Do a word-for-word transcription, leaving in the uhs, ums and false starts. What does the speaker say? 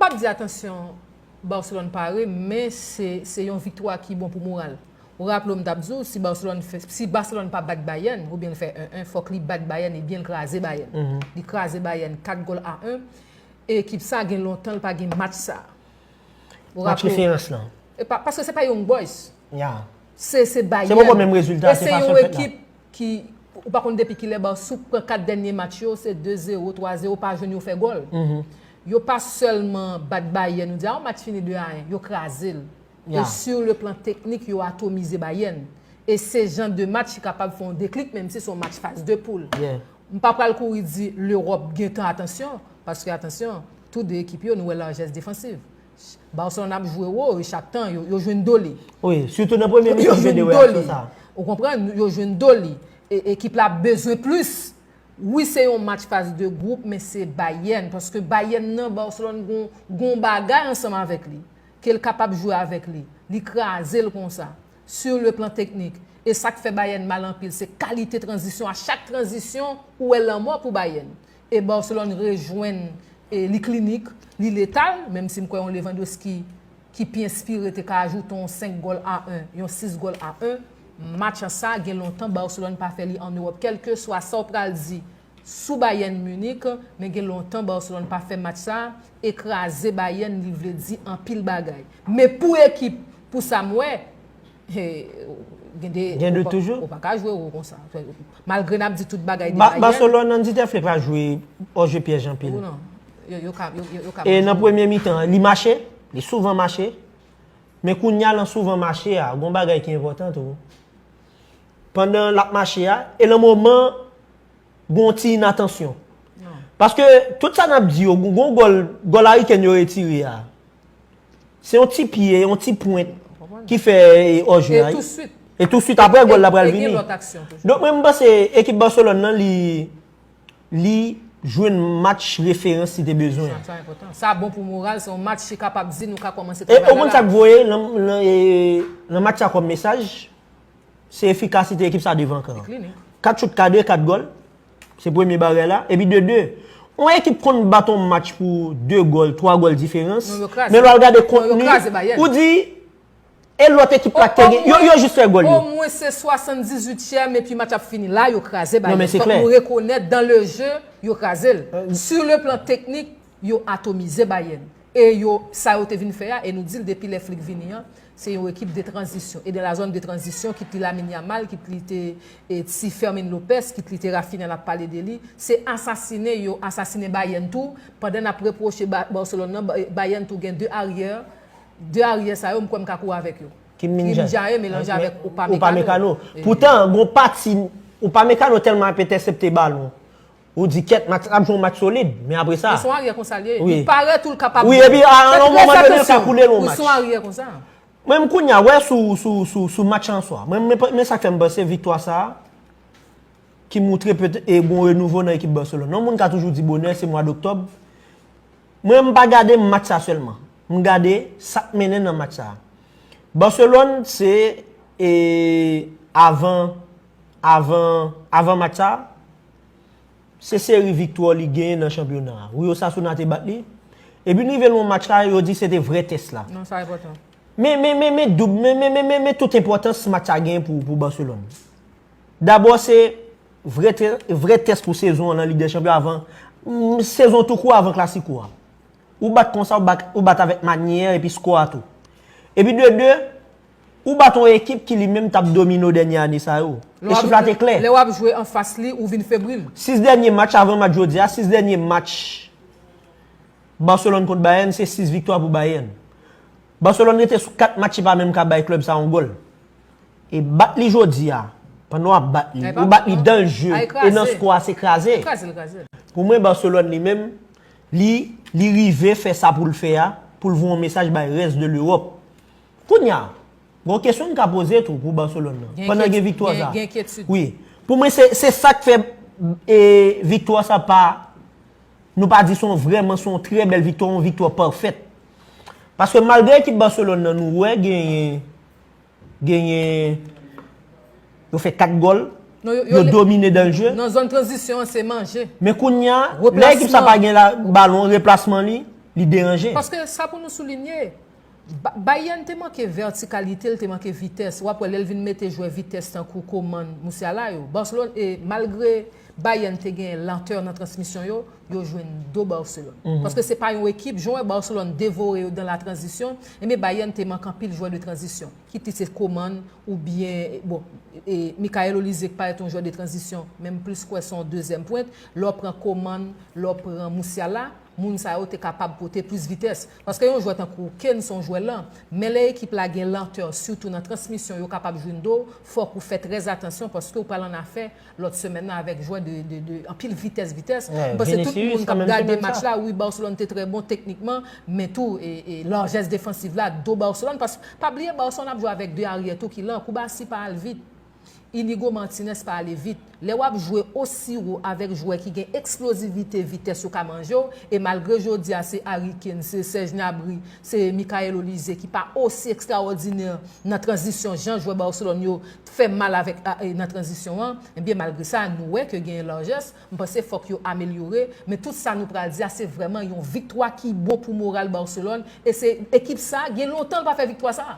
P ap di atansyon, Barcelone pare, men se, se yon viktwa ki bon pou moral. Ou raple w m t ap di w, si Barcelone fè, si Barcelone pa bat Bayern, oubyen l fè en en, fòk li bat Bayern ebyen l kraze Bayern. Li kraze Bayern kat gòl a en, e ekip sa gen lontan l pa gen match sa. Ou raple w? Match referans lan. E pa, paske se pa Young Boys. Ya. Se, se Bayern. Se poko menm rezilta, se fason l fèt la. E se yon ekip ki, ou pa konn depi kilè, Barça pran kat dènye match yo, se de zewo, twa zewo, pa jwenn yo fè gòl. Yo pa sèlman bat Bayern, nou di, a, yon match fini de a en, yo kraze l. E sur le plan teknik, yo atomize Bayern. E se jan de match ki kapab fè yon deklik, menm si se yon match faz de poul. M pa pral kouri di Lewòp gentan atansyon, paske atansyon, tou de ekip yo, nou wè lajès defansiv. Barcelone ap jwe wo, e chak tan, yo, yo jwenn do li. Wi, sitou nan premye mitan, m te de reyaksyon sa. Ou konprann? Yo jwenn do li. E ekip la bezwen plis. Wi, se yon match faz de gwoup, men se Bayern, paske Bayern nan, Barcelone gon, gon bagay ansanm avèk li, ke l kapab jwe avèk li. Li kraze l konsa, sur le plan teknik. E sa k fè Bayern mal anpil, se kalite tranzisyon. A chak tranzisyon, ou wè lanmò pou Bayern. E Barcelone rejwenn, e li klinik, li letal, menm si m kwè yon Lewandowski ki pi enspire te ka ajoute yon senk gòl a en, yon sis gòl a en. Match sa, gen lontan Barcelone pa fè li ann Ewòp. Kèlkeswa sa w pral di sou Bayern Munich, men gen lontan Barcelone pa fè match sa, e kraze Bayern, li vle di anpil bagay. Men pou ekip, pou sa m wè, he, gen de, gen de toujou. Ou pa ka jwe wo konsa. Malgre n ap di tout bagay de Bayern. Barcelone, Hansi Flick pa jwe, ò, jwe pyèj anpil. Ou non. Yo, yo ka, yo, yo, yo ka. E nan premye mitan, li mache, li souvan mache. Men kounye a, nan souvan mache a, gon bagay ki enpòtan tou. Pandan l ap mache a, e nan moman, gon ti inatansyon. Paske tout sa n ap di yo, gon gòl, gòl Harry Kane yo retire a. Se yon ti pye, yon ti pwent ki fè, e, òje a. E tousuit. E tousuit apre, gòl la pral vini. Donk, mwen, m panse ekip Barcelone nan, li, li jwenn match referans li te bezwen. Sa, sa enpòtan. Sa bon pou moral, se yon match ki kapab di nou ka kòmanse travay la. E ou konn sa k voye nan, nan, e, nan match sa kòm mesaj? Se efikasite ekip sa devan kan an. Kat chout kadre, kat gòl. Se premye bagay la. Epi de de, yon ekip konn bat yon match pou de gòl, twa gòl diferans. Men lè w al gade kontni, ou di, e lòt ekip la te gen, yo, yo jis fè gòl yo. Omwen se swasanndizuityèm epi match ap fini. La, yo kraze Bayern. Non, men se klè. Fòk nou rekonèt, dans le jeu, yo kraze l. Sur le plan teknik, yo atomize Bayern. E yo, sa yo te vin fè a, e nou di l depi lè Flick vini an, se yon ekip de tranzisyon. E dans la zone de transition, kit li Lamine Yamal, kit li te, e, ti Fermin Lopez, kit li te Raphinha, n ap pale de li, se asasinen yo asasinen Bayern tou, pandan n ap repwoche Ba-, Barcelone nan, Ba-, Bayern tou gen de aryè, de aryè sa yo, m kwè m ka kouri avèk yo. Kim Min Jae. Kim Min Jae melanje avèk Upamecano. Upamecano. Poutan, gon pati, Upamecano tèlman ap entèsepte balon. Ou di, kèt, match, l ap jwe yon match solid, men apre sa. Li se yon aryè konsa l ye. Wi. Li parèt ou l kapab. Wi, epi a, a yon moman done, l ka koule l yon match. Li se yon aryè konsa. Mwen, m kounye a, wè sou, sou, sou, sou match an swa. Mwen, men, men sa k fè m panse viktwa sa a, ki moutre pete-, e gon renouvo nan ekip Barcelone. Yon moun ka toujou di bonè, se mwa doktòb. Mwen, m pa gade match sa sèlman. M gade sa k mennen nan match sa. Barcelone, se, e, avan, avan, avan match sa, se seri viktwa li genyen nan chanpyona a. Wi, Osasuna te bat li. Epi n rive nan match la, yo di se te vrè tès la. Non, sa enpòtan. Men, men, men, men doub, men, men, men, men, men tout enpòtans match sa genyen pou, pou Barcelone. Dabò, se vrè tè-, vrè tès pou sezon an nan Lig dè Chanpyon avan, mm, sezon tou kou avan Klasiko a. Ou bat konsa, ou bat, ou bat avèk manyè epi skò a tou. Epi de de, ou bat yon ekip ki li menm t ap domine w dènye ane sa yo. E chif la te klè. Lè w ap jwe anfas li, ou vin febril. Sis dènye match avan match jodi a, sis dènye match Barcelone kont Bayern, se sis viktwa pou Bayern. Barcelone rete sou kat match, li pa menm ka bay klèb sa yon gòl. E bat li jodi a, pandan w ap bat li, ou bat li dan l je, e nan skò a, se kraze. Pou mwen, Barcelone li menm, li, li rive fè sa pou l fè a, pou l voye yon mesaj bay rès de Lewòp. Kounye a, gon kesyon n ka poze tou pou Barcelone nan, pandan gen viktwa sa. Gen enkyetid. Wi. Pou mwen, se, se sa k fè, e, viktwa sa pa, nou pa di se yon vrèman, se yon trè bèl viktwa, yon viktwa pafèt. Paske malgre ekip Barcelone nan, nou wè genyen genyen, yo fè kat gòl, yo domine dan l je. Nan zòn tranzisyon an, se manje. Men kounye a, lè ekip sa pa gen la, balon, replasman li, Li deranje. Paske sa pou nou soulinye, Bayern te manke vètikalite, l te manke vitès. W ap wè lè l vin mete jwè vitès tankou Coman, Musiala yo. Barcelone, e malgre Bayern te gen lantè nan transmisyon yo, yo jwenn do Barcelone. Paske se pa yon ekip, jan wè Barcelone devore yo dan la tranzisyon, ebyen Bayern te manke anpil jwè de tranzisyon. Kit li se Coman oubyen, bon, e Michael Olise ki parèt yon jwè de tranzisyon, men m plis kwè se yon dezyèm pwent. Lè w pran Coman, lè w pran Musiala, moun sa yo te kapab pote plis vitès. Paske yon jwè tankou Kane se yon jwè lan, men lè ekip la gen lantè, sitou nan transmisyon, yo kapab jwenn do, fòk ou fè trè atansyon paske ou pral an afè lòt semèn nan avèk jwè de, de, de anpil vitès, vitès. M panse tout moun k ap gade match la, wi, Barcelone te trè bon teknikman, men tou e, e lajès defansiv la, do Barcelone, paske pa bliye Barcelone ap jwe avèk de aryè tou ki lan, Koubasi pa al vit. Inigo Martinez pa ale vit. Lè w ap jwe osi wo avèk jwè ki gen eksplozivite, vitès, yo ka manje w, e malgre jodi a se Harry Kane, se Serge Gnabry, se Michael Olise ki pa osi ekstraòdinè nan tranzisyon, jan jwè Barcelone yo fè mal avèk nan tranzisyon an, ebyen malgre sa nou wè ke gen lajès, m panse fòk yo amelyore, men tout sa nou pral di a se vrèman yon viktwa ki bon pou moral Barcelone, e se ekip sa gen lontan l pa fè viktwa sa.